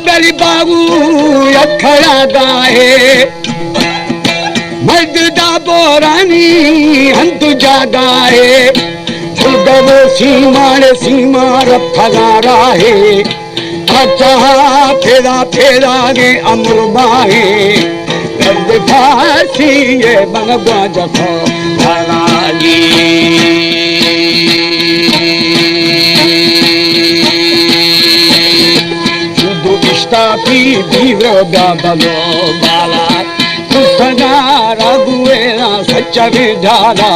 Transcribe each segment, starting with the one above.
بلی بابو یک کھڑا گاہے، مرد دا بورانی ہند جاگاہے، خود وہ سیمان سیما رب پھگا راہے، آ چاہا پھیرا پھیرا گے امر ماہے، درد پھاسی یہ من گواجہ کو بھالاگی۔ شدو اشتاپی بیور بیا بلو بالا، تو سنارا بویرا سچوی ڈالا،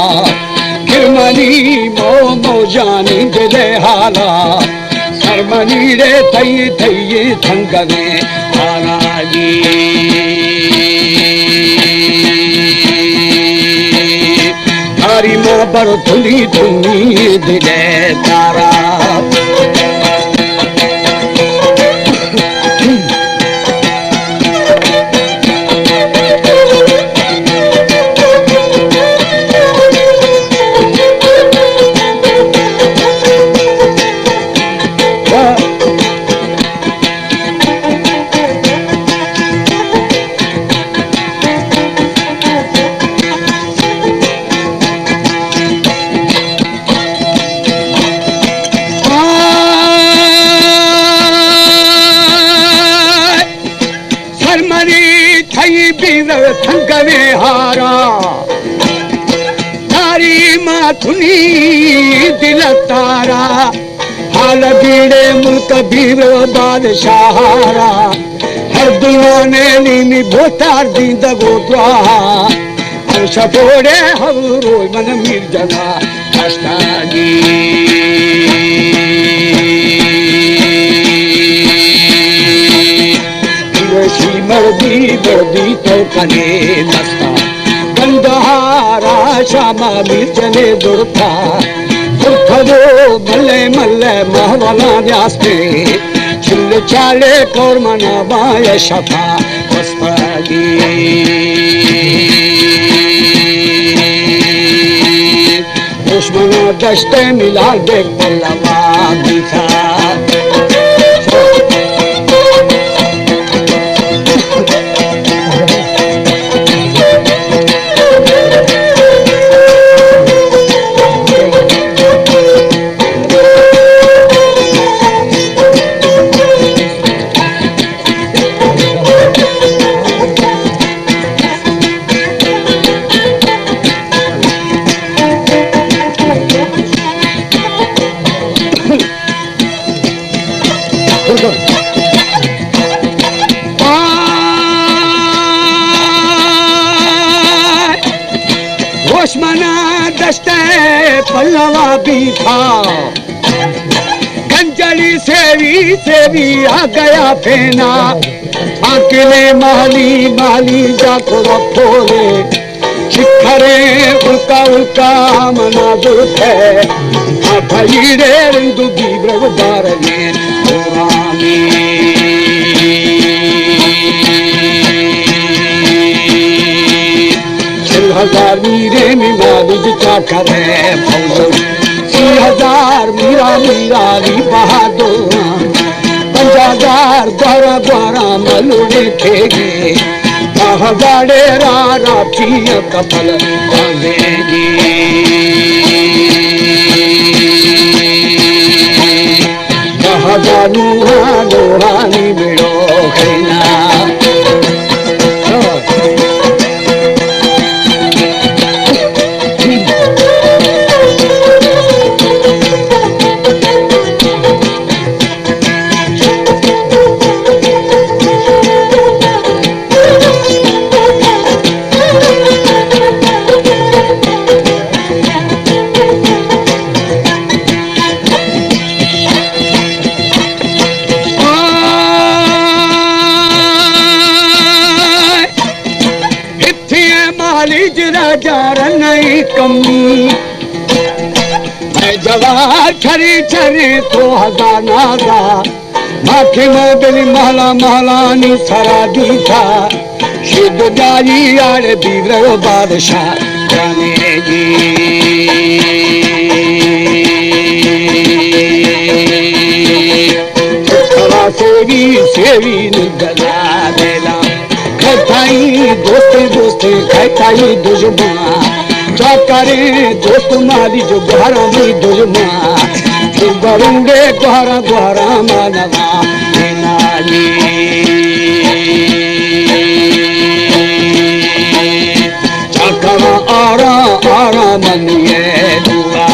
گرمانی مو مو جانی دل حالا، سرمنی رے تئی تئی تھنگنے آراگی۔ تاری ما بر تھنی تھنی دلے تارا۔ سرمنی تھئی بیور تھنگوے ہارا، تاری ما تھنی دل تارا، حال بیڑے ملک بیور بادشاہارا، ہر دنیا نے نیمی بوتار دیندگو دعا۔ ہر شپوڑے ہر روز من میر جنا دشتاگی۔ پیروشی مردی مردی تو کنے دستا، گندہارا شاما میر جنے درتا، درتگو ملے ملے محولا نیاستے، چل چالے کور منا بای شفا۔ دشمن دشت ملال بے پلوا بیتا۔ ہوش منا دشت پلوا بیتا، گنجلی سیوی سیوی آ گیا پینا، آکلے مالی مالی جا کو پھولے، شکھرے الکا الکا منا زلفے، آ بھائیڑے رندو بیبرو بارگے پورانی۔ چل ہزار میرے می مالج چاکرے فوجن، سی ہزار میرا میرانی بہادر، پنجاہ ہزار گوارا گوارا ملوڑے کھیگے، دہ ہزارے را را چیا کپل بازے گی۔ دہ ہزار نوہا نوہانی بڑو خینا۔ ہتھیں مالیج راجا رنئی کمی، میں جوار چھری چھری تو ہزانہ دا، ماکھی میں دلی مالا مالانی سرا دیتا، شد جائی آڑے بیور بادشاہ جانے گی۔ خلاصے سیوی سیوی نندگا دیلا۔ کھتائی دوستے دوستے کھتائی دشمن۔ چاکریں دوست مالی جو گوہراں بھی دشمن۔ جو گروڑے گوہراں گوہراں مانوا۔ نالی۔ چاکرا آرا آرا منی دعا۔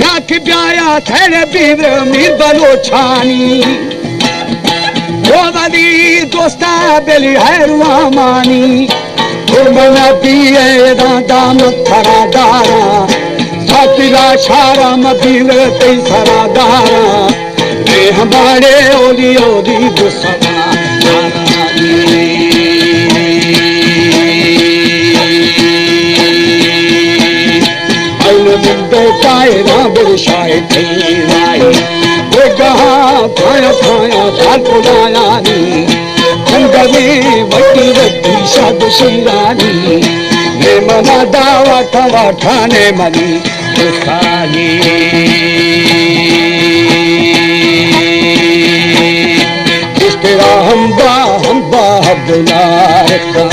یا کہ بیایا تھیڑے بیور میر بلوچانی، او ولی دوستا بلی حیر وامانی۔ تو منا بیئے داں دامت تھرا داراں، ساتلا شارا مبیور تئی سرا داراں۔ اے ہمارے اولی اولی دوسرا۔ علم بیٹائے رابر شاہ تیرائی۔ بگہا پھایا پھایا پھل پلایانی۔ انگمی وٹی وٹی شاد شیرانی۔ میں منا دعوت واٹھانے منی۔ سالی۔ اشترا ہمبا ہمبا عبداللہ رکھتا۔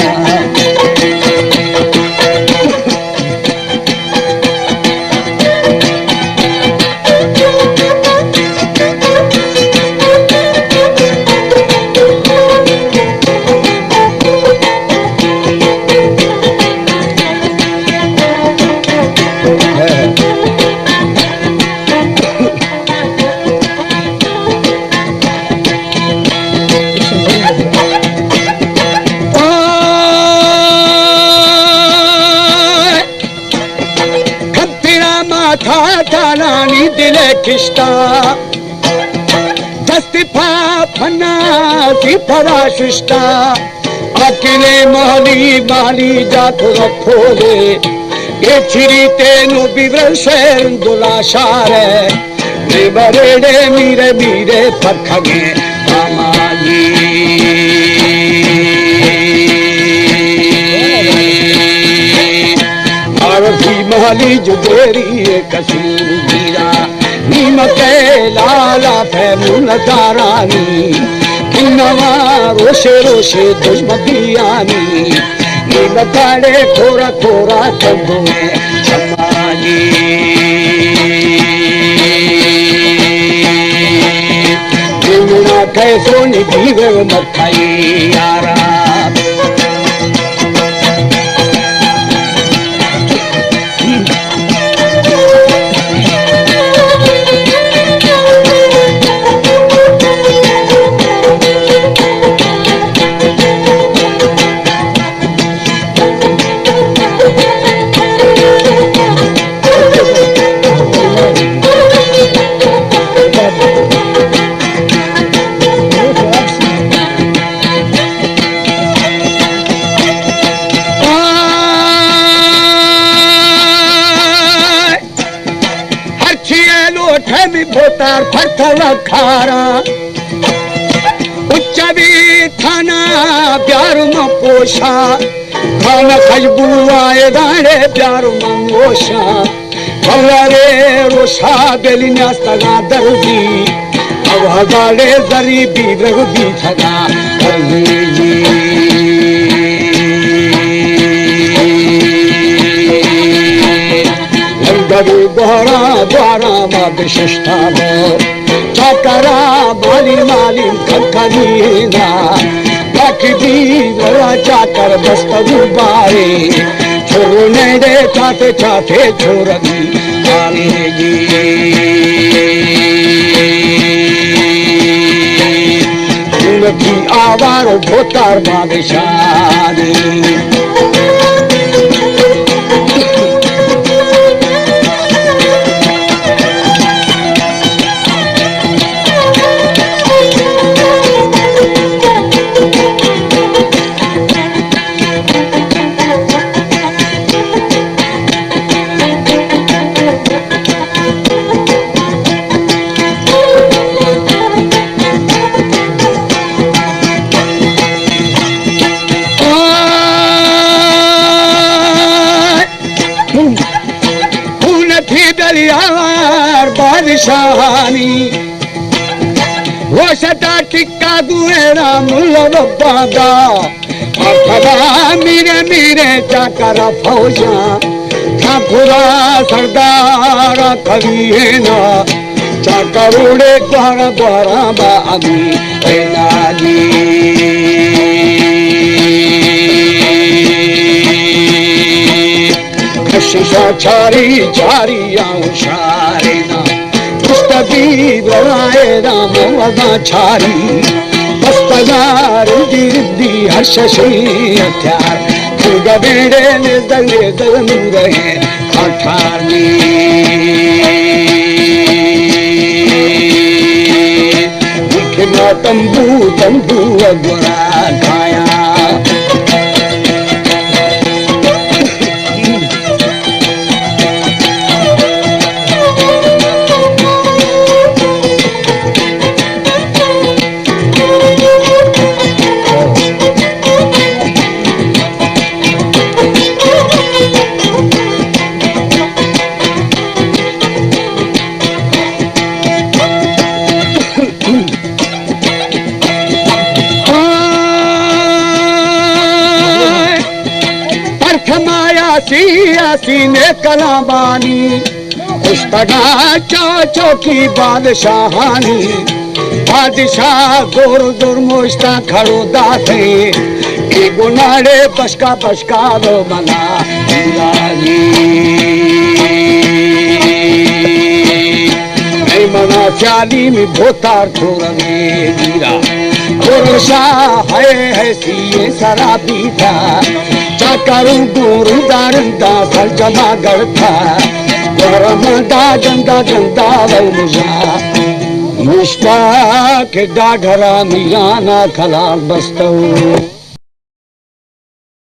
کمترا ماتا تالانی دل کشتا، دست پا پھنا سی پدا ششتا۔ اکلے مالی مالی جا تو رکھو دے، اے چری تینو بیور شہر دلا شارے۔ بے بریڑے میرے میرے پکھگے آمالی۔ عربی مالی جو دیری کسی میرا، نیمکے لالا پیمون دارانی، کنوا روشے روشے دشمن دیانی۔ نی بتاڑے کورا کورا چندوے چمانی۔ نمنا کیسو نی دیوے مکھائی یارا۔ ہرچی اے لوٹے می بھوتار پھر تھلا کھارا۔ اچا بھی تھانا بیار ما پوشا۔ کھانا خوشبو آئے دانے بیار ما نوشا۔ بلارے روشا بیلی نیاستگا دردی۔ اب ہزارے زری بیبرگ بیتگا۔ لندگی بہرا بہرا ما بششتا بو۔ چاکرا مالی مالی کھکھلینا۔ باقی بیبرا چاکر بستگو بارے۔ چھوڑنے دے چاتے چاتے چھوڑنی۔ آوار و بھوتار بادشاہ۔ یار بادشاہانی، وشتا ٹکا دوئے را ملا بابا دا۔ ارتبا میرے میرے چاکر فوجاں، ٹھاکرا سردار کبھی ہے نا۔ چاکروڑے گوارا گوارا با امی پیداگی۔ کششا چاری چاری آؤں شارینا۔ مستبی برائے رام وزا چاری۔ مستگار دی دی ہر ششی ہتھیار۔ گبیڑے نے دلے دل نورے۔ اٹھانی مکھنا تمبو، تمبو گورا کھایا۔ پرتھم آیا سی آسی نے کلامانی، اشتگا چا چوکی بادشاہانی۔ بادشاہ گور دور موشتا کھڑو داتے، اے گناڑے بشکا بشکا رو بنا۔ اے منا سیالی می بھوتار تھورگے گیرا۔ گور شاہ ہے ہے سی سرا بیتا۔ چاکروں گوروں دارندا سرجما گڑتا۔ گورم دا گندا گندا وی مجا۔ مشتاق ڈاگھرا میانا کلال بستو۔